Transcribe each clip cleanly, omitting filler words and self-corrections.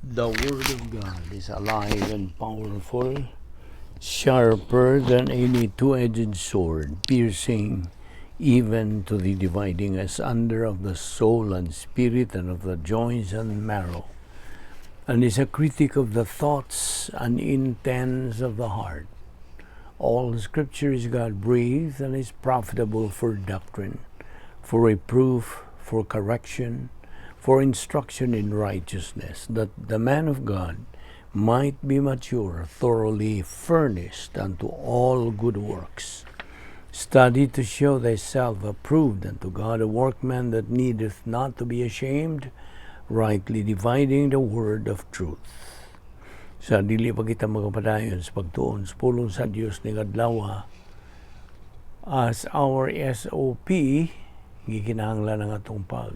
The Word of God is alive and powerful, sharper than any two-edged sword, piercing even to the dividing asunder of the soul and spirit and of the joints and marrow, and is a critic of the thoughts and intents of the heart. All Scripture is God-breathed and is profitable for doctrine, for reproof, for correction, for instruction in righteousness, that the man of God might be mature, thoroughly furnished unto all good works. Study to show thyself approved unto God, a workman that needeth not to be ashamed, rightly dividing the word of truth. Sa dili pa kita magpadayon sa pagtuon sa pulong sa Dios ning adlaw, as our SOP, gikinahanglan ang atong pag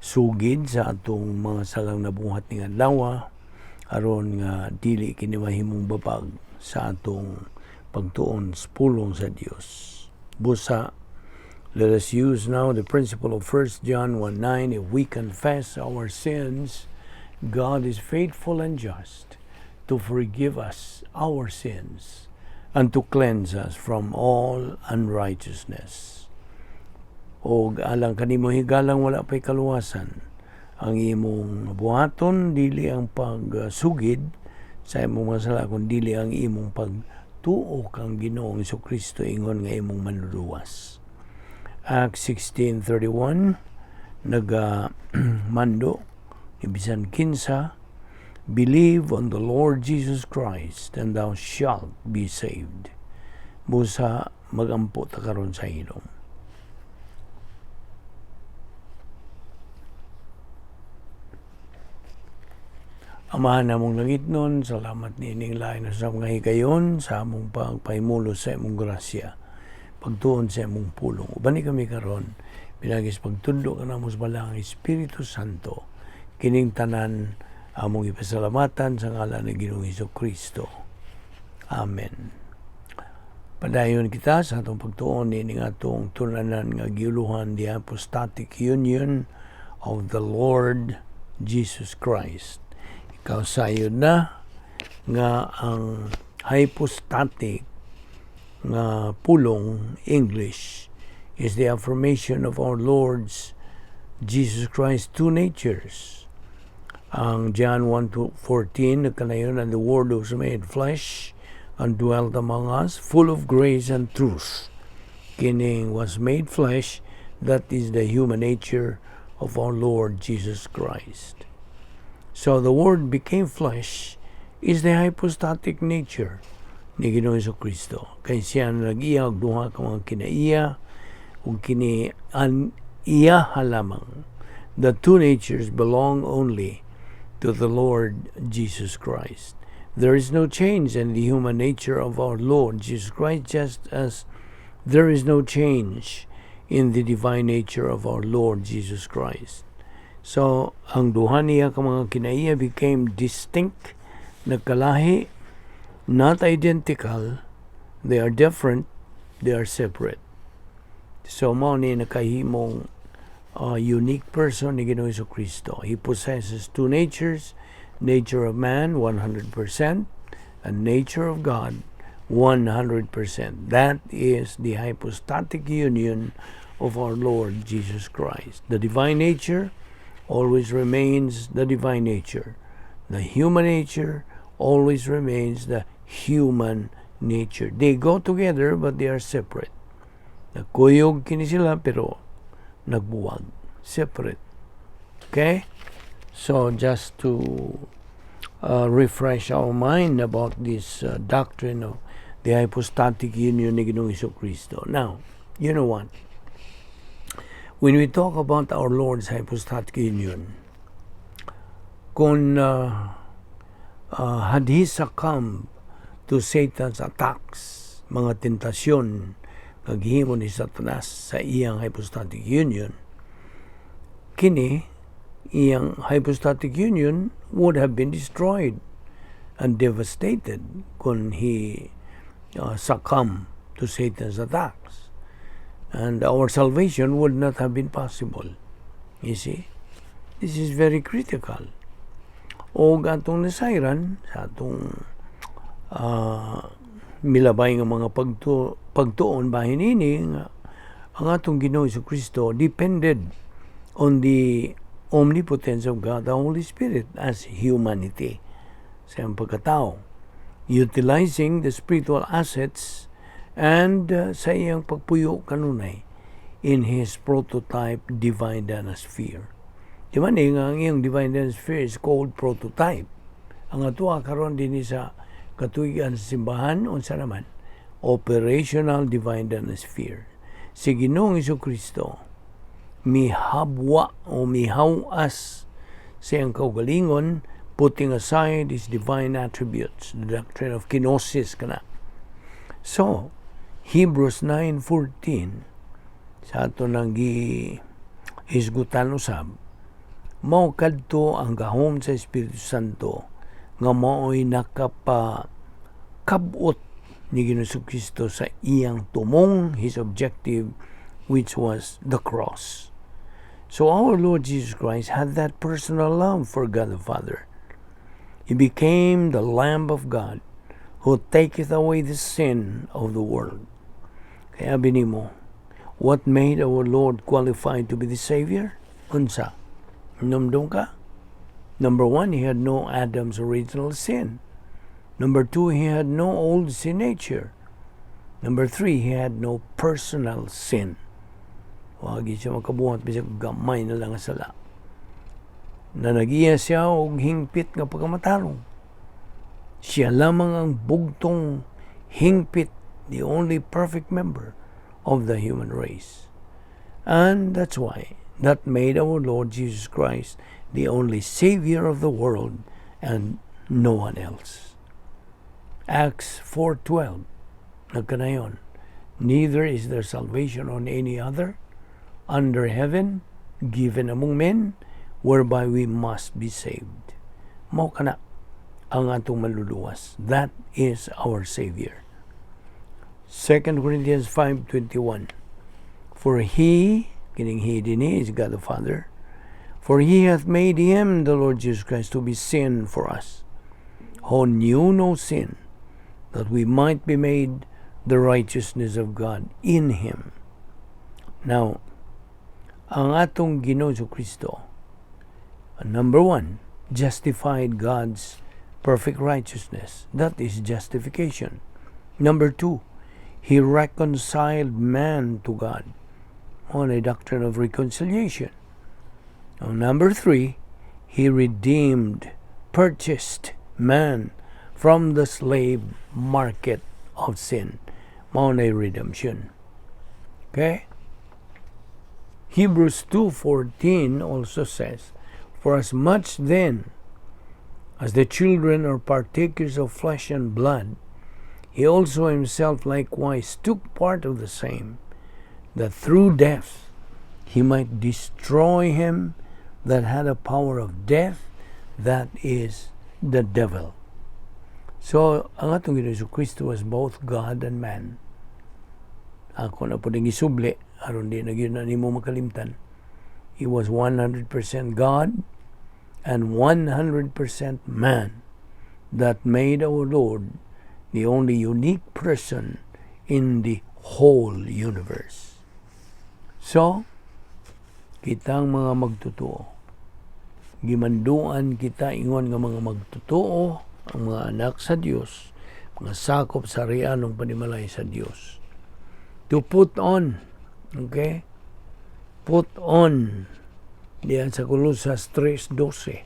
sugid sa atong mga salang nabuhat ning adlaw aron nga dili kini mahimong babag sa atong pagtuon sa pulong sa Dios. Busa, let us use now the principle of 1 John 1:9. If we confess our sins, God is faithful and just to forgive us our sins and to cleanse us from all unrighteousness. Og alang kanimo higalang wala pa'y kaluwasan, ang imong buhaton dili ang pagsugid sa imong mga sala, kun dili ang imong pagtuo kang Ginoong Kristo ingon nga imong manluluwas. Acts 16:31 naga mando, bisan kinsa, "Believe on the Lord Jesus Christ and thou shalt be saved." Busa magampo ta karon sa hilom. Amahan namong langitnon, salamat niining lain sa mga higayon sa among pagpahimulo sa imong grasya, pagtuon sa imong pulong. Ubani kami karon, pinagis pagtudlo ka namo sa Balaang Espiritu Santo, kining tanan among ipasalamatan sa ngalan ng Ginoong Hesus Kristo. Amen. Padayon kita sa atong pagtuon niining atong tun-anan nga giuluhan, the Hypostatic Union of the Lord Jesus Christ. Ikaw sayo na nga ang hypostatic nga pulong English is the affirmation of our Lord's Jesus Christ's two natures. Ang John 1:14 nagkanayon, "And the Word was made flesh and dwelt among us, full of grace and truth." Kining "was made flesh," that is the human nature of our Lord Jesus Christ. So the Word became flesh is the hypostatic nature ni Ginoong Kristo. Kay siya nag-iya og duha ka mga kinaiya ug kini an iya lamang. The two natures belong only to the Lord Jesus Christ. There is no change in the human nature of our Lord Jesus Christ, just as there is no change in the divine nature of our Lord Jesus Christ. So, ang duha niya ka mga kinaiya became distinct, nagkalahi, not identical, they are different, they are separate. So, mao ni nakahimong unique person ni Ginoong Kristo. He possesses two natures, nature of man, 100%, and nature of God, 100%. That is the hypostatic union of our Lord Jesus Christ. The divine nature always remains the divine nature. The human nature always remains the human nature. They go together, but they are separate. Nagkuyog kini sila pero nagbuwag. Separate. Okay? So just to refresh our mind about this doctrine of the hypostatic union ni Ginoong Kristo. Now, you know what? When we talk about our Lord's hypostatic union, kung had he succumbed to Satan's attacks, mga tentasyon nga gihimo ni Satanas sa iyang hypostatic union, kini iyang hypostatic union would have been destroyed and devastated kung he succumb to Satan's attacks. And our salvation would not have been possible. You see? This is very critical. O atong nasayran sa atong milabay nga mga pagtuon bahin ini nga ang atong Ginoo Kristo depended on the omnipotence of God the Holy Spirit as humanity sa iyang pagkatao, utilizing the spiritual assets and sa iyang pagpuyo kanunay in his prototype divine sphere. Di ba ni nga ang iyang divine sphere is called prototype? Ang atoa karon dinhi sa katuigan sa simbahan, unsa naman? Operational divine sphere. Si Ginoong Kristo mihabwa o mihawas sa iyang kaugalingon, putting aside his divine attributes, the doctrine of kenosis kana. So, Hebrews 9:14 sa ato nang gi hisgutan usab, mao kadto ang gahom sa Espiritu Santo nga mao'y nakapa kabot ni Ginoong Kristo sa iyang tumong, his objective, which was the cross. So our Lord Jesus Christ had that personal love for God the Father. He became the Lamb of God who taketh away the sin of the world. Kaya binimo, what made our Lord qualified to be the Savior? Unsa? Numdum ka? Number one, he had no Adam's original sin. Number two, he had no old sin nature. Number three, he had no personal sin. Wagi siya makabuhat bisag gamay na lang ang sala. Na nagiya siya og hingpit nga pagkamatarong. Siya lamang ang bugtong hingpit, the only perfect member of the human race. And that's why that made our Lord Jesus Christ the only Savior of the world and no one else. Acts 4:12, nagkanayon, "Neither is there salvation on any other under heaven given among men whereby we must be saved." Mao kana ang atong maluluwas. That is our Savior. 2 Corinthians 5:21. For he, kining he dinhi is God the Father, "for he hath made him," the Lord Jesus Christ, "to be sin for us, who knew no sin, that we might be made the righteousness of God in him." Now, ang atong Ginoo Kristo, number one, justified God's perfect righteousness. That is justification. Number two, he reconciled man to God on a doctrine of reconciliation. Now, number three, he redeemed, purchased man from the slave market of sin. Mao na redemption. Okay? Hebrews 2:14 also says, "For as much then as the children are partakers of flesh and blood, he also himself likewise took part of the same, that through death he might destroy him that had a power of death, that is, the devil." So, ang atong Ginoo Kristo was both God and man. Ako na pod isubli, aron di na gyud na nimo makalimtan. He was 100% God and 100% man that made our Lord the only unique person in the whole universe. So, kitang mga magtotoo, gimanduan kita ingon nga mga magtotoo, ang mga anak sa Dios, mga sakop sa realong panimalay sa Dios. To put on, okay? Put on diyan sa Colosas 3:12.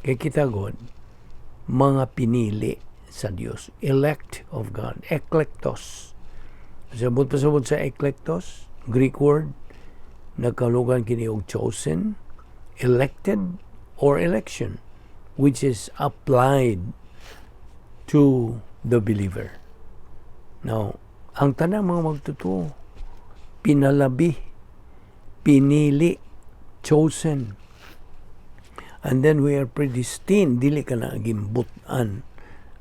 Kay kita god mga pinili sa Dios, elect of God, eklektos. Sabot pasabot sa eklektos, Greek word, nagkalugan kini og chosen, elected, or election, which is applied to the believer. Now, ang tanang mga magtotoo, pinalabi, pinili, chosen. And then we are predestined, dili ka na gimbutan.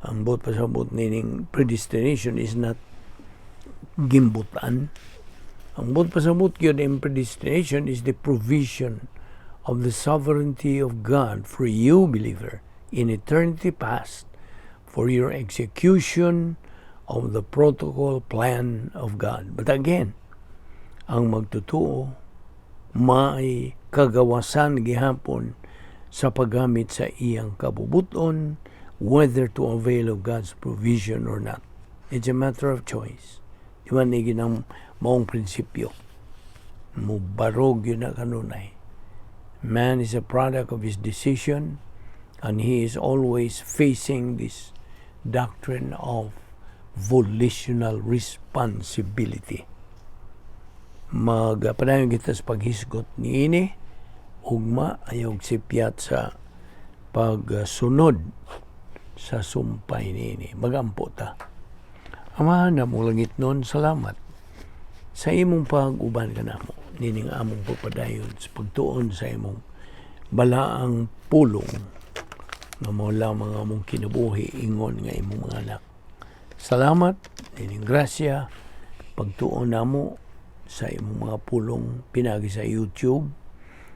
Ang buot pasabot meaning predestination is not gimbutan. Ang buot pasabot yun in predestination is the provision of the sovereignty of God for you, believer, In eternity past for your execution of the protocol plan of God. But again, ang magtutuo may kagawasan gihapon sa paggamit sa iyang kabubuton, whether to avail of God's provision or not. It's a matter of choice. Di ba ni ginang maong prinsipyo? Mubarog gyud na kanunay. Man is a product of his decision, and he is always facing this doctrine of volitional responsibility. Magpadayon kita sa paghisgot niini ugma ayaw sipyat sa pagsunod sa sumpay niini. Magampo ta. Amahan namong langitnon, salamat sa imong pag-uban kanamo nining among pagpadayon sa pagtuon sa imong balaang pulong nga mao lamang among kinabuhi ingon nga imong mga anak. Salamat nining grasya pagtuon namo sa imong mga pulong pinagi sa YouTube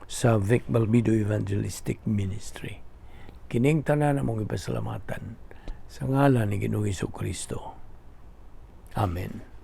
sa Vic Balbido Evangelistic Ministry. Kining tanan among ipasalamatan sa ngalan ni Ginoong Kristo. Amen.